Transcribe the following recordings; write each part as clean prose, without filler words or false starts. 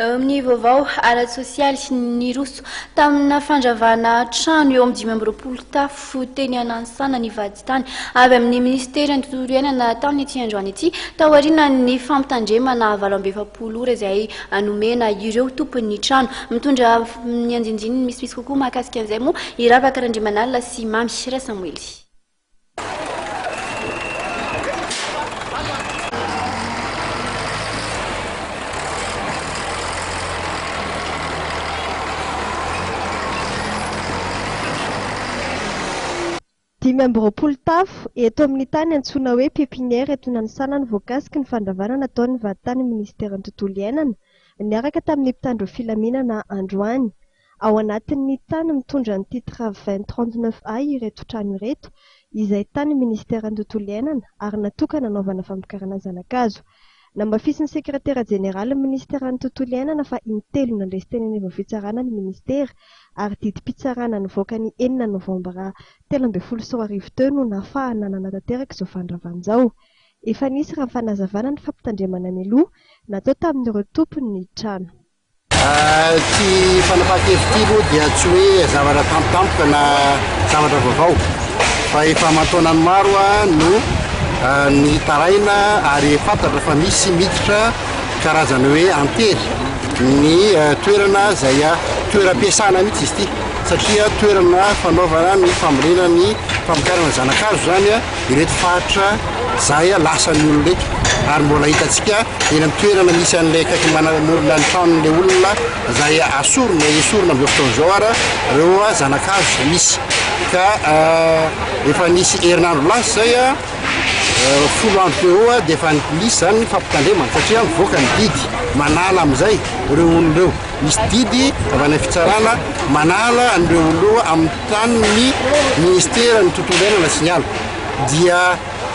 Eo amin'ny vaovao ara-tsosialy, niroso tamina fandravana trano eo amin'ny 25 tafo teny Ananisana ny vadintany avy amin'ny minisiteran'ny tontolo iainana tamin'ity androany ity, taorian'ny fampitandremana 48 ora izay nomena ireo tompon'ny trano. Mitondra ny andinindininy misimisy kokoa mahakasika an'izay moa i Ravaka Randriamanalina sy Mamy Rasamoely. 25 tafo eto amin'ny tany antsoina hoe Pépinière eto Nanisana no voakasiky ny fandravana nataon'ny vadintany minisiteran'ny tontolo iainana niaraka tamin'ny mpitandro filaminana androany. Ao anatin'ny tany mitondra ny titre 20 39 A ireto trano ireto, izay tany minisiteran'ny tontolo iainana ary natokana hanaovana famokarana zana-kazo. Namafisin'ny sekretera jeneralin'ny minisiteran'ny tontolo iainana fa intelo nandresy teny anivon'ny fitsarana ny minisitera ary didim-pitsarana nivoaka ny enina novambra 2013 teo no nahafahana nanatanteraka izao fandravana izao. Efa nisy raha ny fanazavana ny fampitandremana mialoha natao tamin'ireo tompon'ny trano. Ity fanapahan-kevitra ity aloha dia tsy hoe zavatra tampotampoka na zavatra vaovao fa efa aman-taonany maro no nitaraina ary fantatra fa misy miditra karazana hoe antery ny toerana izay toeram-piasana mihitsy izy ity satria toerana fanaovana ny fambolena ny famokarana zana-kazo izany ireto faritra izay lasan'ny olona ireto ary mbola hitantsika eny amin'ny toerana misy an'ilay akaiky manamorona ny tranon'ilay olona izay asorina esorina amin'izao fotoana izao ary ireo zana-kazo misy ka efa nisy herinandro lasa izay 10 andro teo eo dia efa nisy izany ny fampitandremana satria mivoaka ny didy manala amin'izay ireo olona ireo. Misy didy avy any amin'ny fitsarana manala an'ireo olona ireo amin'ny tanin'ny ministeran'ny tontolo iainana sy ny ala. Dia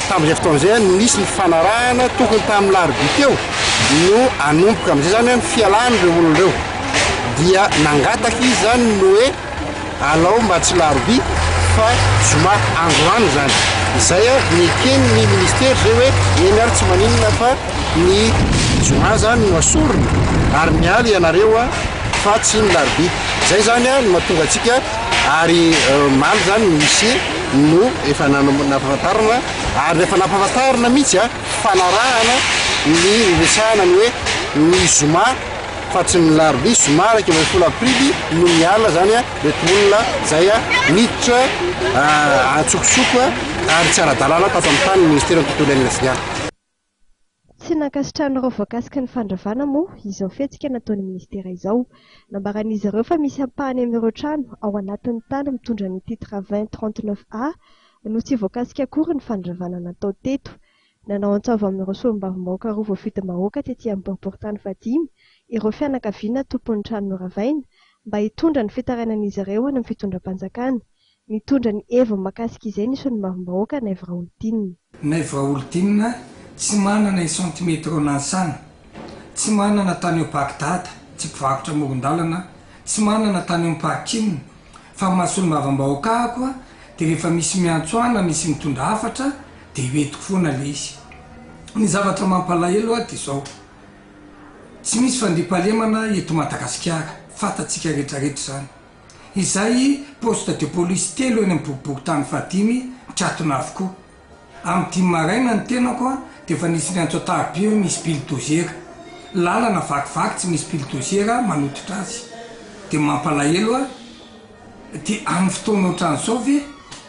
tamin'izay fotoana izay nisy ny fanarahana tokony tamin'ny larobia teo no hanomboka amin'izay izany ny fialan'ireo olona ireo. Dia nangataka izy izany ny hoe Alao mba tsy larobia fa zoma androany izany. Izay neken'ny ministera izay hoe eny ary tsy maninona fa ny zoma izany no asorina ary miala ianareo fa tsy ny larobia. Izay izany no mahatonga antsika ary omaly izany ny huissier no efa nampahafantarina ary efa nampahafantarina mihitsy fanarahana ny niresahana ny hoe ny zoma fa tsy ny larobia zoma 11 aprily no miala zany reto olona zay miditra antsokosoko ary tsy ara-dalàna tato amin'ny tany ministeran'ny tontolo iainana sy ny ala. Tsy nankasitrahan'ireo voakasiky ny fandravana moa izao fihetsika nataon'ny minisitera izao. Nambaran'izy ireo fa misy ampahany amin'ireo trano ao anatin'ny tany mitondra ny titre 20 39 A no tsy voakasika akory ny fandravana natao teto. Nanao antso avo amin'ireo solombavambahoaka roa voafidim-bahoaka tety amin'ny boriborintany fahadimy ireo fianakaviana tompon'ny trano noravaina mba hitondra ny fitarainan'izy ireo any amin'ny fitondram-panjakana. Nitondra ny heviny mahakasika izay ny solombavambahoaka Naivo Raholdina. Naivo Raholdina, Tsy manana i Centimetro Nansana, tsy manana tany eo Bagdad, tsy mpivarotra amoron-dalana, tsy manana tany eo amin'ny parking, fa ny maha solombavambahoaka ahako dia rehefa misy miantso ahy na misy mitondra hafatra dia hoentiko foana le izy. Ny zavatra mampalahelo ahy dia izao, tsy misy fandriampahalemana eto Madagasikara, fantatsika rehetrarehetra izany. Izay poste de police telo eny amin'ny boriborintany fahadimy mikatona avokoa. Amin'ny dimy maraina ny tenako dia efa nisy niantso an-tariby hoe misy bilodozera. Lalana vakivaky tsy misy bilodozera manototra azy. Dia mampalahelo ahy. Dia amin'ny fotoana ohatran'izao ve?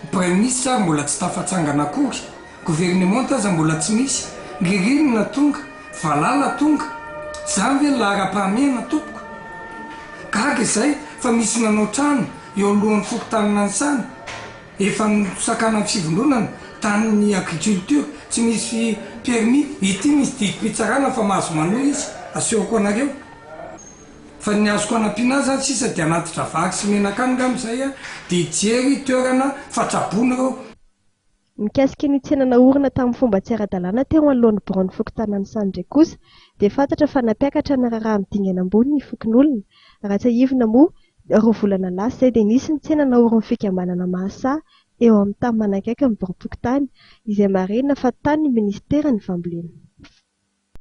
Ny Praiminisitra ary mbola tsy tafatsangana akory, governemanta aza mbola tsy misy, ririnina tonga, valala tonga. Izany ve ny laharam-pahamehana tompoko? Gaga izay fa misy nanao trano eo alohan'ny fokontany Nanisana, efa nosakanan'ny fivondronana, tanin'ny agriculture, tsy misy permis, ity misy didim-pitsarana fa mahazo manohy izy, asehoko anareo. Fa ny azoko anampiana azy zany sisa dia hanatitra vary sy menaka any ngamba izay a, dia hijery toerana fa tsaboina ireo. Mikasika ny tsena naorina tamin'ny fomba tsy ara-dalàna teo anoloan'ny biraon'ny fokontany Anisandre kosa dia fantatra fa nampiakatra ny raharaha amin'ny dingana ambony ny fokonolona. Raha tsiahivina moa, roa volana lasa izay dia nisy ny tsena naorin'ny fikambanana Mahasahy eo amin'ny tany manakaiky ny biraom-pokontany izay marihina fa tanin'ny minisiteran'ny fambolena.